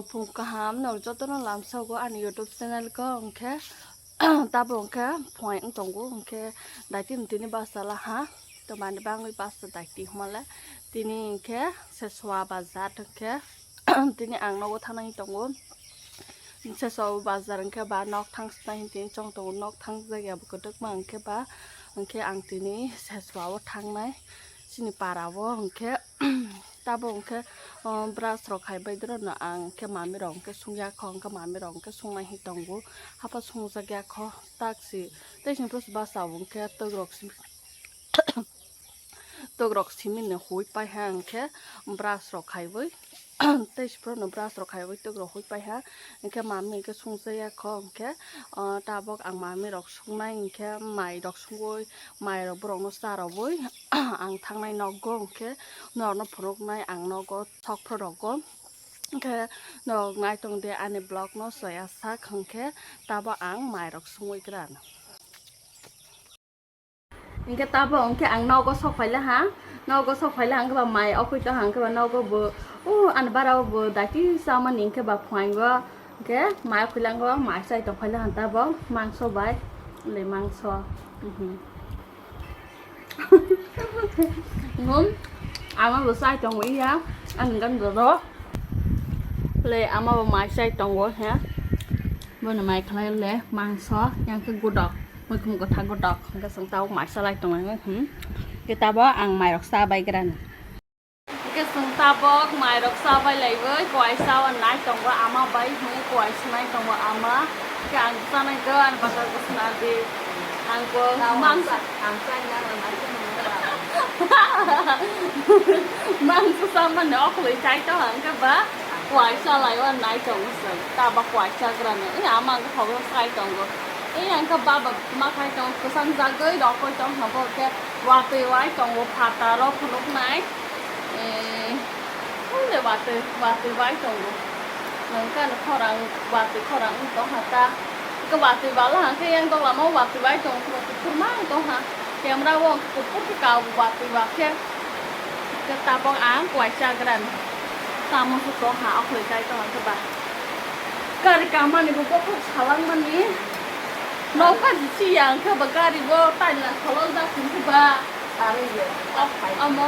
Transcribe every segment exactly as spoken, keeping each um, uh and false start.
Phung kaham nok jotono lamsogo ani YouTube channel ko hwnkhe tabo hwnkhe phuaing wng tongo hwnkhe daiti tini basa la ha to mani bangwi basa daiti hwnle tini hwnkhe Seswa bazar hwnkhe tini ang nogo thanai tongo. Seswa bazar hwnkhe ba nok thang swnai tini chong tongo nok thang jagya bo kwdwkma hwnkhe ba hwnkhe ang tini Seswa o thangnai chini para o hwnkhe Tabo hwnkhe, o, brush rok hai bai doro no ang hwnkhe mami rok hwnkhe sungya kho, hwnkhe mami rok hwnkhe sungnai hi tongo, hapha sungjak ya kho, tak si tei sini bwsa bo hwnkhe twk rok si, twk rok simi ni hui pai ha hwnkhe brush rok khaiwi, tei si phuru no brush rok khaiwi twk rok hui pai ha, hwnkhe mami hwnkhe sungsa ya kho, hwnkhe, o, tabok ang mami rok sungnai hwnkhe mai rok sungwi, mai rok borok no cha rwwi. Ang thangnai nogo hwnkhe norokno phunuknai ang nogo sok phorogo hwnkhe norok naitong de ani vlog no soya sak hwnkhe tabo ang mai rok sungwi kran. Hwnkhe tabo hwnkhe ang nogo sok phaila ha, nogo sok phaila hwnkhe ba mai okoi to hwnkhe ba nogo bo o ani bara o bo daiti chamani hwnkhe ba phuaingo. Hwnkhe mai khwilango mai chai tong phaila hwn tabok mangso bai le mangso. Mhm. Ngun ama bo chai tongo iya ani gan doro le ama bo mai chai tongo he bono mai khlai le mangso yang khe gudok muikhum gotha gudok hwnkhe chwng tabok mai chalai tongo hmm. Hwnkhe tabok ang mai rok cha bai grani. Hwnkhe chwng tabok mairok cha bai laiwi kuai cha o nai tongo ama bai hwnwi kuai swnai tongo ama. Hwnkhe ang chanai do ani bwskango swnadi. Ang bo mangsa, ang chaina nang nai khe nang nang. Mangsa chamani okhwlwi chai tong hwnkhe ba kuai cha lai o nai tongo chwng. Tabok kuai chagrani. Ei ama wngkha tabok chai tongo. Ei ang khe baba ma khai tongo kwchang jagwi rokoi tong hwnkhe watwi wai tongo phataro phunuknai. Eh, hwnde watwi, watwi bai tongo. Nwng khe ano khorang, watwi khorang wng tongkha ta. Khe watwi bala hwnkhe yang dok lama o watwi bai tongo, kuphur ma wng tongkha. Camera o kuphur khe kabo watwi ba khe. Khe tabok ang kuai chagrani. Tamo se tongkha, okhwlwi kai tongkha khe ba. Gari kamani bo bokhok salangmani. Nokha jisi ya hwnkhe ba gari bo taila salongjak hwnkhe ba. Ari ye. Amo.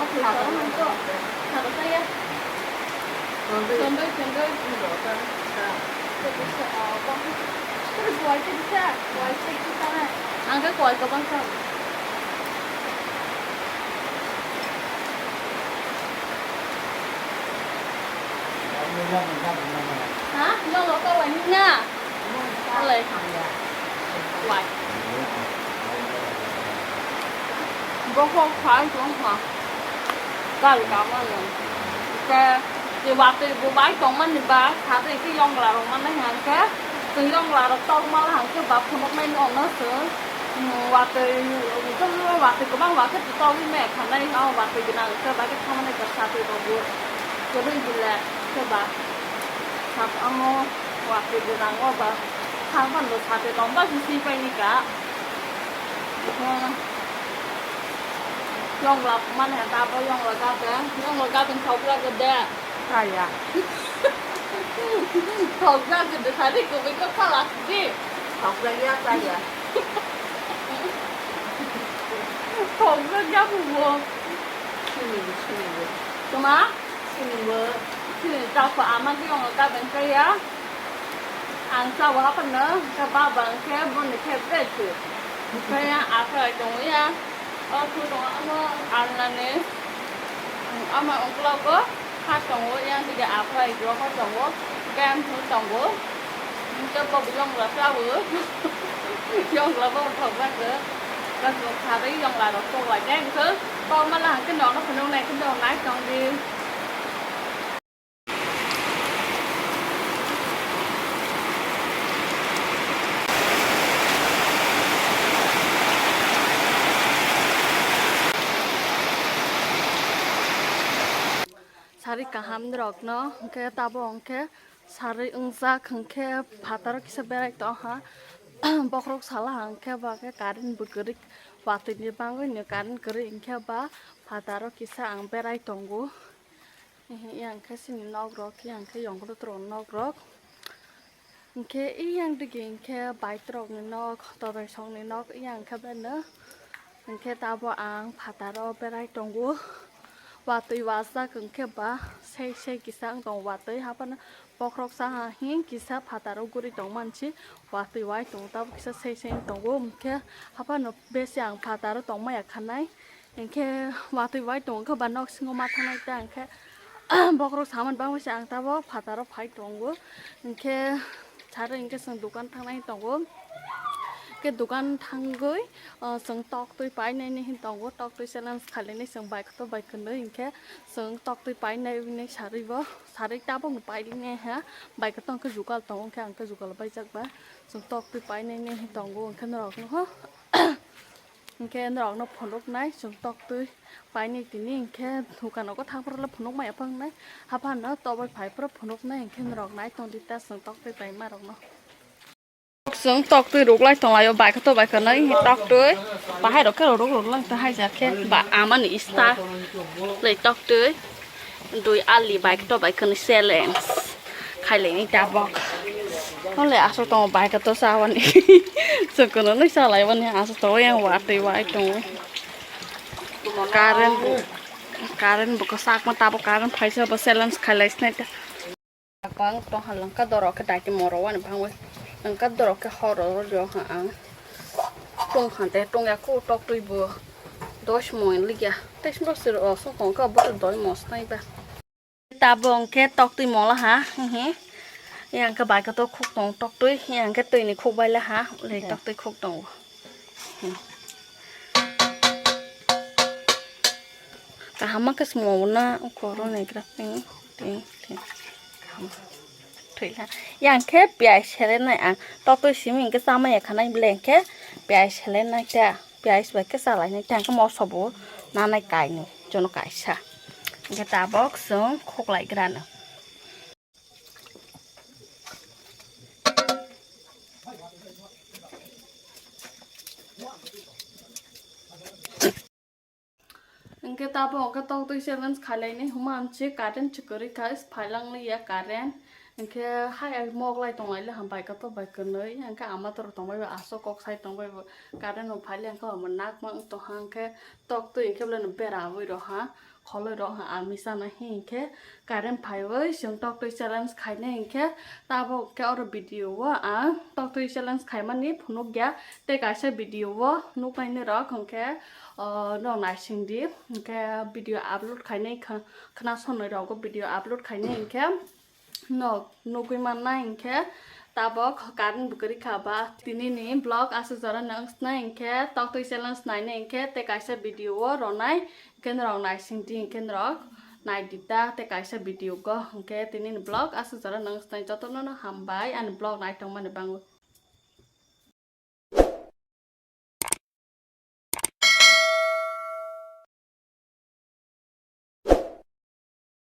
Oke, sarang hangko. Sarang saya. Sondoi, sondoi. Kuai se bisa, kuai se bisa. Angka kuai ko bangsa. Ha? No, no, kuai na. Alai. Wai. Bokhok phai tong kha. Gal ka mano. Ke, ke watwi bo bai tong mani ba, kha tei ke yongla rok mano hwnkhe, tei yongla rok tok mala hwnkhe ba phunuk nai no no se. Hmm, watwi, watwi kwbang ba khe tok me kha nai no watwi gwnang khe ba khe thamani ka satwi rok bo. Kwrwi gila khe ba. Sat amo. Watwi gwnang o ba, sakmano sati tong ba si pai ni ka. Yongla mane ta bo yongla gabe, yongla gabe thokra gede. Kaya. Thokra gede sari ko biko kala di. Thokra ya kaya. Thokra gabu bo. Sini, sini. Tuma? Sini bo. Sini ta ko ama ki yongla gabe kaya. Ang chao haphano, khe baba hwnkhe boni favorite se. Khe yang aphai tongo ya. O thu tongo ano alnani. Ama ungklogo ha tongo, yang dige aphai rokho tongo. Khe ang thu tongo. Hwnkhe bo yongla chao. Yongla bo thok bakhe. Khe kharwi yongla rok tonglai khe hwnkhe. Bo mala hwnkhe nono phunuknai khe nonai tongdi. Sari kaham rokno hwnkhe tabo hwnkhe sari wngjak hwnkhe phataro kisa berai tongha. Bokhorok sala hwnkhe ba khe current bo kwrwi watwi ni bagwi no current kwrwi hwnkhe ba phataro kisa ang berai tongo. Yang khe chini nok rok, yang khe yongkolo toro nok rok. Hingkhe yang digi hingkhe baitrok ni nok, todoi song ni nok, yang khe beno. Hingkhe tabo ang phataro berai tongo. Watwi wajak hingkhe ba sei sei kisa wng tongo watwi haphano bokhorok saha hing kisa phataro guri tongmansi watwi wai tongo tabo kisa sei sei wng tongo hingkhe haphano besi ang phataro tongmaya khanai. Hingkhe watwi bai tongo khe ba nok singo ma thangnai ta hingkhe bokhorok saman bangwi se ang tabok phataro phai tongo. Hingkhe sari hingkhe chwng dukan thangnai tongo. Hingkhe dukan thangwi, ah, chwng toktwi painai ni hin tongo, toktwi challenge khalinai chwng bai kotor bai kwnwi hingkhe chwng toktwi painai hwnwi sarwi bo, sarwi tabokno painai ha bai kotor hingkhe jugal tongo hingkhe ang khe jugal baijak ba chwng toktwi painai ni hin tongo hingkhe norok no ho. Hingkhe norokno phunuknai chwng toktwi painai tini hingkhe dukano khe thangphuru le phunuk maya phangnai haphano tobai phaiphuru phunuknai hingkhe norok nai tongdi ta chwng toktwi paima rokno. Chwng toktwi ruklai tonglaio bai khe tobai khe nai toktwi bahai rok khe ruk ruk lang ta haijak khe ba amani ista le toktwi. Dui ali bai to bai kani challenge khailai ni tabok. Hole aswk tongo bai to chawani. Chwng kono nai chalai bani aswk tongo yang watwi wai tongo. Current bo, current bo kwchak ma tabok current phaisa bo challenge khailai sinai ta. Bang tong ha langka dorok khe daiti moro wani bangwi langka dorok khe horo rw ha ang. Tong hante tong ya khu toktwi bo dos mon ligya. Tei sumrok sir o song kong khe bo dos mon snai ba. Tabok hwnkhe toktwi molo ha, hihi. Yang khe bai khe to khuk tong toktwi, yang khe twi ni khuk bai la ha, le toktwi khuk tongo. Hmm. Kaham ma khe swngo na, koro ni gra ting, ting, ting. Kaham. Thwi la. Yang khe piyaj sele nai ang, toktwi simi hwnkhe chama ya khanai, le hwnkhe piyaj sele nai ta. Piyaj bai khe chalainai, tei hwnkhe moso bo nanai kainwi, jono kaisa. Hwnkhe tabok chwng khuklaigrano. Hwnkhe tabok hwnkhe toktwi challenge khailainai hwnma se current se kwrwi kha, phailang liya current. Hwnkhe hai ai mok lai tong lai le ham bai khe to bai kwnwi, hwnkhe ama toro tong bai bo aswk kok sai tong bai bo current rok phai le hwnkhe omo nak ma wng tong ha, hwnkhe tok twi hwnkhe bwlai no bera ui rw ha, kholoi rw ha, ami chana hwnkhe current phaiwi chwng tok twi challenge khainai hwnkhe tabok hwnkhe oro video o ang tok twi challenge khaimani phunuk ya tei kaisa video o nuknai nai rok hwnkhe, o, no naising di hwnkhe video upload khainai khna sonoi rok o video upload khainai hwnkhe. Nok nugwi mannai hwnkhe tabok current bo kwrwi kha ba. Tini ni vlog aswk jora no wng swnai hwnkhe toktwi challenge nainai hwnkhe tei kaisa video o ronai hwnkhe norok naising di hwnkhe norok nai di ta tei kaisa video go hwnkhe tini ni vlog aswk jora no wng swnai jotono no hambai ani vlog nai tongmani bangwi.